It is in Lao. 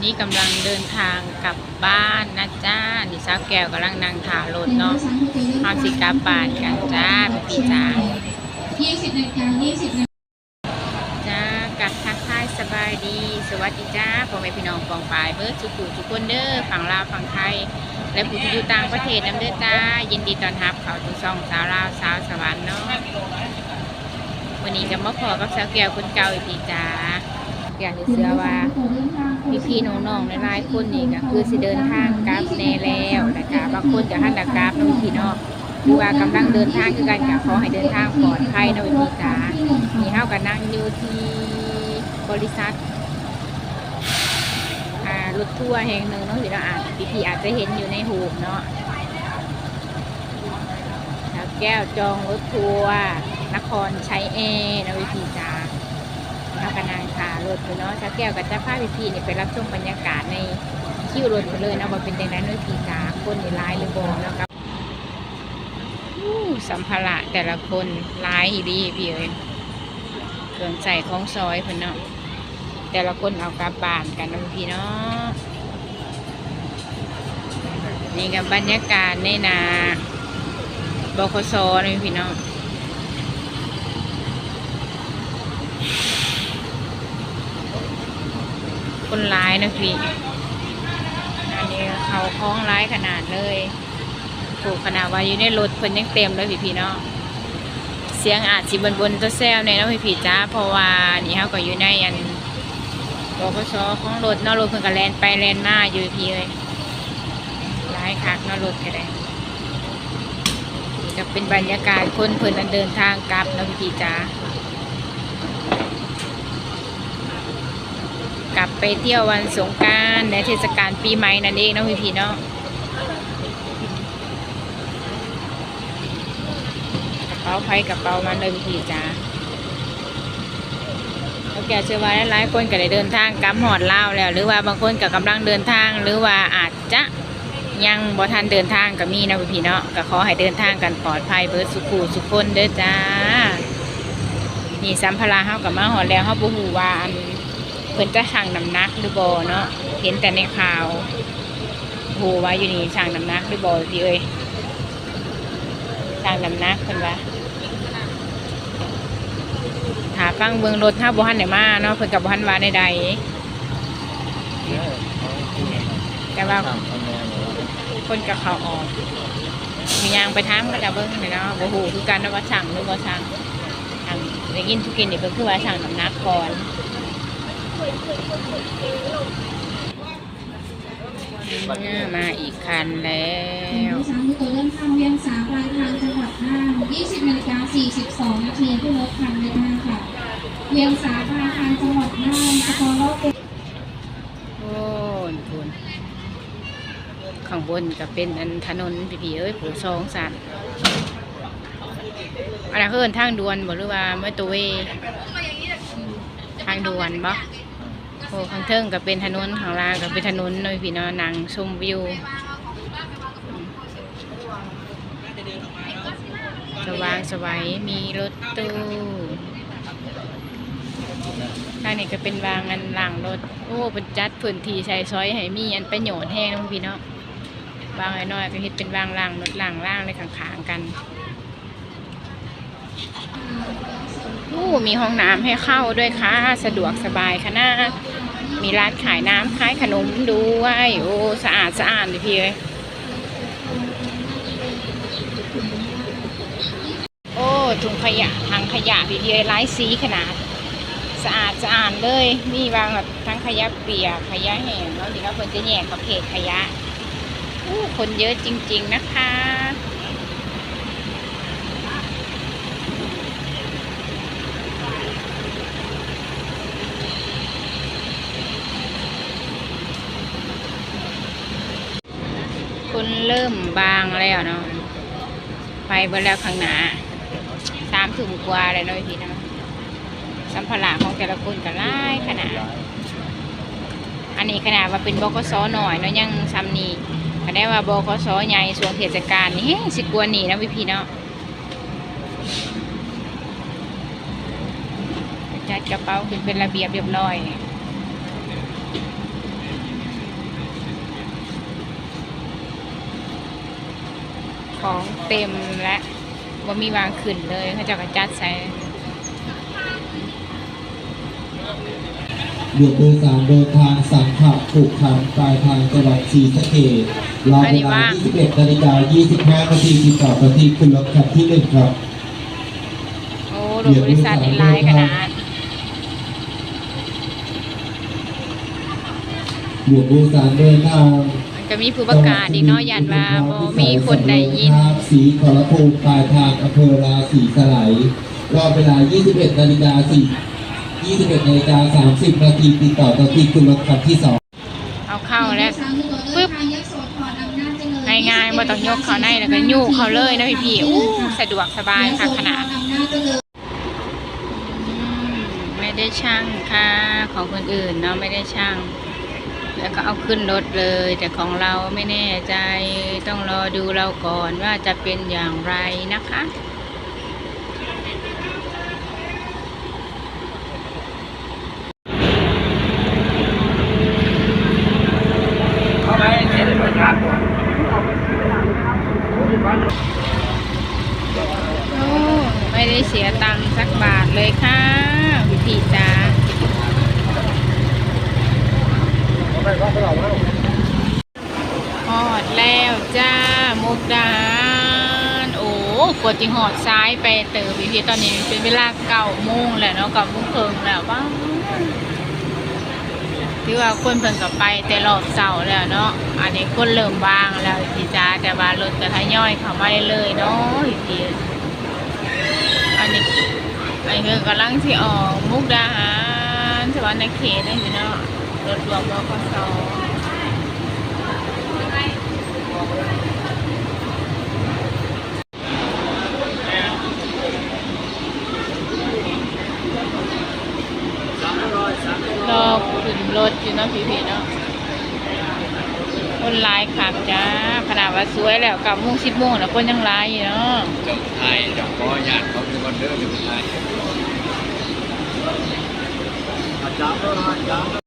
ນີ້ກຳລັງເດີນທາງກັບບ້ານນະຈ້າ. ນີ້ສາວແກ້ວກຳລັງນັ່ງຖ້າລົດເນາະ, ເຮົາຊິກັບບ້ານກັນຈ້າ ພີ່ໆ ຈ້າ. ຈ້າ ກັບທັກທາຍສະບາຍດີ ສະຫວັດດີຈ້າ ພໍ່ແມ່ພີ່ນ້ອງປ້ອງປາຍເບິດສູ່ຜູ້ສູ່ຄົນເດີ, ຝັ່ງລາວ ຝັ່ງໄທ ແລະ ຜູ້ທີ່ຢູ່ຕ່າງປະເທດນຳເດີຈ້າ. ຍິນດີຕ້ອນຮັບເຂົ້າສູ່ຊ່ອງສາວລາວສາວສະຫວັນເນາະ. ມື້ນີ້ກໍມາພໍ້ກັບສາວແກ້ວຄົນເກົ່າອີກຕິຈ້າ. ສາວແກ້ວເຊື່ອວ່າພີ່ໆນ້ອງໆຫຼາຍໆຄົນນີ້ກໍຄືຊິເດີນທາງກັບແດ່ແລ້ວ ແລ້ວກໍບາງຄົນກໍທັນໄດ້ກັບເນາະພີ່ເນາະ, ຫຼືວ່າກຳລັງເດີນທາງຄືກັນ ກໍຂໍໃຫ້ເດີນທາງປອດໄພເນາະພີ່ໆຈ້າ. ນີ້ເຮົາກໍນັ່ງຢູ່ທີ່ບໍລິສັດ ອ່າ ລົດທົວແຫ່ງໜຶ່ງເນາະພີ່ເນາະ, ອາດ ພີ່ໆອາດຈະເຫັນຢູ່ໃນຮູບເນາະ. ສາວແກ້ວຈອງລົດທົວນະຄອນໄຊແອເນາະພີ່ໆຈ້າ. ເຮົາກໍນັ່ງຖ້າລົດຢູ່ເນາະ. ສາວແກ້ວກໍຈະພາພີ່ໆນີ້ໄປຮັບຊົມບັນຍາກາດໃນຄິວລົດເພິ່ນເລີຍເນາະ ວ່າເປັນຈັ່ງໃດເນາະພີ່ໆຈ້າ, ຄົນນີ້ຫຼາຍຫຼືບໍ່ເນາະ. ໂອ້ ສຳພາລະແຕ່ລະຄົນຫຼາຍອີ່ຫຼີພີ່ເອີຍ, ເຄື່ອງໃຊ້ຂອງສອຍເພິ່ນເນາະ. ແຕ່ລະຄົນເອົາກັບບ້ານກັນເນາະພີ່ເນາະ. ນີ້ກໍບັນຍາກາດໃນໜ້າ ບຂສ ເນາະພີ່ເນາະ, ຄົນຫຼາຍເນາະພີ່. ອັນນີ້ເຂົ້າຂອງຫຼາຍຂະໜາດເລີຍ. ໂອ້ ຂະໜາດວ່າຢູ່ໃນລົດເພິ່ນຍັງເຕັມເລີຍພີ່ໆເນາະ. ສຽງອາດຊິບົ່ນໆແຊວໆແດ່ເນາະພີ່ໆຈ້າ, ເພາະວ່ານີ້ເຮົາກໍຢູ່ໃນອັນ ບຂສ ຂອງລົດເນາະ, ລົດເພິ່ນກໍແລ່ນໄປແລ່ນມາຢູ່ພີ່ເອີຍ, ຫຼາຍຄັກເນາະລົດກໍໄດ້. ນີ້ກໍເປັນບັນຍາກາດຄົນເພິ່ນອັນເດີນທາງກັບເນາະພີ່ໆຈ້າ, ກັບໄປທ່ຽວວັນສົງການ ແລະ ເທດສະການປີໃໝ່ນັ້ນເອງເນາະພີ່ໆເນາະ. ກະເປົາໃຜກະເປົາມັນເລີຍພີ່ໆຈ້າ. ສາວແກ້ວເຊື່ອວ່າຫຼາຍໆຄົນກໍໄດ້ເດີນທາງກັບຮອດລາວແລ້ວ ຫຼືວ່າບາງຄົນກໍກຳລັງເດີນທາງ ຫຼືວ່າອາດຈະຍັງບໍ່ທັນເດີນທາງກໍມີເນາະພີ່ໆເນາະ. ກໍຂໍໃຫ້ເດີນທາງກັນປອດໄພເບິດສູ່ຄູ່ສູ່ຄົນເດີຈ້າ. ນີ້ສຳພາລະເຮົາກໍມາຮອດແລ້ວ, ເຮົາບໍ່ຮູ້ວ່າອັນ ເພິ່ນຈະຊັ່ງນ້ຳໜັກຫຼືບໍ່ເນາະ, ເຫັນແຕ່ໃນຂ່າວ. ບໍ່ຮູ້ວ່າຢູ່ນີ້ຊັ່ງນ້ຳໜັກຫຼືບໍ່ພີ່ເອີຍ, ຊັ່ງນ້ຳໜັກເພິ່ນວ່າ. ຖ້າຟັງເບິ່ງລົດເຮົາບໍ່ທັນໄດ້ມາເນາະ, ເພິ່ນກໍບໍ່ທັນວ່າແນວໃດ, ແຕ່ວ່າຄົນກໍເຂົ້າອອກ. ຊິຍ່າງໄປຖາມເຂົາເຈົ້າເບິ່ງແຫຼະເນາະ, ບໍ່ຮູ້ຄືກັນເນາະວ່າຊັ່ງຫຼືບໍ່ຊັ່ງ. ໄດ້ຍິນຜູ້ກິນນີ້ເພິ່ນຄືວ່າຊັ່ງນ້ຳໜັກກ່ອນ. ມາອີກຄັນແລ້ວ. ผู้โดยสารที่จะเดินทางเวียงสา ปลายทางจังหวัดน่าน ยี่สิบนาฬิกาสี่สิบสองนาที ขึ้นรถคันเดินทางค่ะ เวียงสา ปลายทางจังหวัดน่าน สกลนคร ໂອ້ຍ ພຸ້ນ ຂ້າງບົນກໍເປັນອັນຖະໜົນ ພີ່ໆເອີຍ ຜູ້ສອງຊັ້ນ. ອັນນັ້ນເອີ້ນທາງດ່ວນບໍ່ ຫຼືວ່າມໍເຕີເວ? ທາງດ່ວນບໍ່? ໂອ້ ຂ້າງເທິງກໍເປັນຖະໜົນ ຂ້າງລ່າງກໍເປັນຖະໜົນເນາະພີ່ເນາະ, ນັ່ງຊົມວິວ ສະຫວ່າງສະໄຫວ. ມີລົດຕູ້ ທາງນີ້ກໍເປັນວາງອັນລ້າງລົດ. ໂອ້ ເພິ່ນຈັດພື້ນທີ່ໃຊ້ສອຍໃຫ້ມີອັນປະໂຫຍດແຮງເນາະພີ່ເນາະ, ວາງນ້ອຍໆກໍເຮັດເປັນວາງລ້າງລົດລ້າງລາງໄວ້ຂ້າງໆກັນ. ໂອ້ ມີຫ້ອງນ້ຳໃຫ້ເຂົ້າດ້ວຍຄ່ະ, ສະດວກສະບາຍຂະໜາດ. ມີຮ້ານຂາຍນ້ຳຂາຍຂະໜົມດ້ວຍ. ໂອ້ ສະອາດສະອ້ານເດ້ພີ່ເອີຍ. ໂອ້ ຖົງຂະຫຍະ ຖັງຂະຫຍະພີ່ໆເອີຍ ຫຼາຍສີຂະໜາດ, ສະອາດສະອ້ານເລີຍ. ມີວາງແບບທັງຂະຫຍະປຽກ ຂະຫຍະແຫ້ງເນາະ, ທີ່ວ່າເພິ່ນຈະແຍກປະເພດຂະຫຍະ. ໂອ້ ຄົນເຍີະຈິງໆນະຄະ. ຄົນເລີ່ມບາງແລ້ວເນາະ, ໄປເບິດແລ້ວຂ້າງໜ້າ. ສາມທຸ່ມກວ່າແລ້ວເນາະພີ່ເນາະ. ສຳພາລະຂອງແຕ່ລະຄົນກໍຫຼາຍຂະໜາດ. ອັນນີ້ຂະໜາດວ່າເປັນ ບຂສ ນ້ອຍເນາະ ຍັງຊ່ຳນີ້, ຄັນໄດ້ວ່າ ບຂສ ໃຫຍ່ ຊ່ວງເທດສະການນີ້ແຮງຊິກວ່ານີ້ເນາະພີ່ໆເນາະ. ຈັດກະເປົາຂຶ້ນເປັນລະບຽບລຽບຮ້ອຍ. ຂອງເຕັມແລະ ບໍ່ມີວາງຂຶ້ນເລີຍ ເຂົາເຈົ້າກໍຈັດໃສ່. ຫຼວງໂດຍສານເດີນທາງສັງຂະຂຸຂັນ ປາຍທາງຈັງຫວັດສີສະເກດ ລາວເວລາ ອັນນີ້ວ່າງ ຊາວເອັດນາລິກາ ຊາວຫ້ານາທີ ຕິດຕໍ່ກັບທີ່ຂຶ້ນລົດຄັນທີໜຶ່ງ ຄັບ. ໂອ້ ລົດບໍລິສັດນີ້ຫຼາຍຂະໜາດ. ຫຼວງໂດຍສານເດີນທາງ ມັນກໍມີຜູ້ປະກາດອີກເນາະ ຢ້ານວ່າບໍ່ມີຄົນໄດ້ຍິນ. ສີຂໍລະພູມ ປາຍທາງອຳເພີລາສີສະໄຫຼ ລອບເວລາ ຊາວເອັດນາລິກາ ຊາວເອັດນາລິກາ ສາມສິບນາທີ ຕິດຕໍ່ກັບທີ່ຂຶ້ນລົດຄັນທີສອງ. ເອົາເຂົ້າແລ້ວ ປຶບ ງ່າຍໆ ບໍ່ຕ້ອງຍົກເຂົ້າໃນ ແລ້ວກໍຍູ້ເຂົ້າເລີຍນະພີ່ໆ. ໂອ້ ສະດວກສະບາຍຄັກຂະໜາດ. ອືມ ໄມ່ໄດ້ຊັ່ງຄ່າຂອງຄົນອື່ນເນາະ ໄມ່ໄດ້ຊັ່ງ ແລ້ວກໍເອົາຂຶ້ນລົດເລີຍ ແຕ່ຂອງເຮົາໄມ່ແນ່ໃຈ ຕ້ອງລໍດູເຮົາກ່ອນວ່າຈະເປັນຢ່າງໄລນະຄະ. ໂອ້ ໄມ່ໄດ້ເສຍຕັງຈັກບາດເລີຍຄ່ະ ພີ່ໆ ຈ໋າ. ຮອດແລ້ວຈ້າ ມຸກດາຫານ. ໂອ້ ກວ່າຊິຮອດສາຍໄປເຕີບອີກ ຕອນນີ້ເປັນເວລາເກົ້າໂມງແລ້ວເນາະ ເກົ້າໂມງເຄິ່ງແລ້ວ. ວ້າ ຖືວ່າຄົນເພິ່ນກໍໄປແຕ່ຮອບເຊົ້າແລ້ວເນາະ ອັນນີ້ຄົນເລີ່ມວ່າງແລ້ວພີ່ຈ໋າ ແຕ່ວ່າລົດກໍທະຍອຍເຂົ້າມາເລື້ອຍໆເນາະ. ອັນນີ້ ອັນນີ້ເພິ່ນກຳລັງຊິອອກມຸກດາຫານ ສະຫວັນນະເຂດນັ້ນຢູ່ເນາະ ລົດຫຼວງ ບຂສ. ລໍຂຶ້ນລົດຢູ່ເນາະ ພີ່ໆເນາະ ຄົນຫຼາຍຄັກຈ້າ. ຂະໜາດວ່າສວຍແລ້ວ ເກົ້າໂມງ ສິບໂມງແລ້ວ ຄົນຍັງຫຼາຍຢູ່ເນາະ. ເຈົ້າຖ່າຍ ເຈົ້າຂໍອະນຸຍາດເຂົາເດີກ່ອນເດີ ເຈົ້າຖ່າຍ.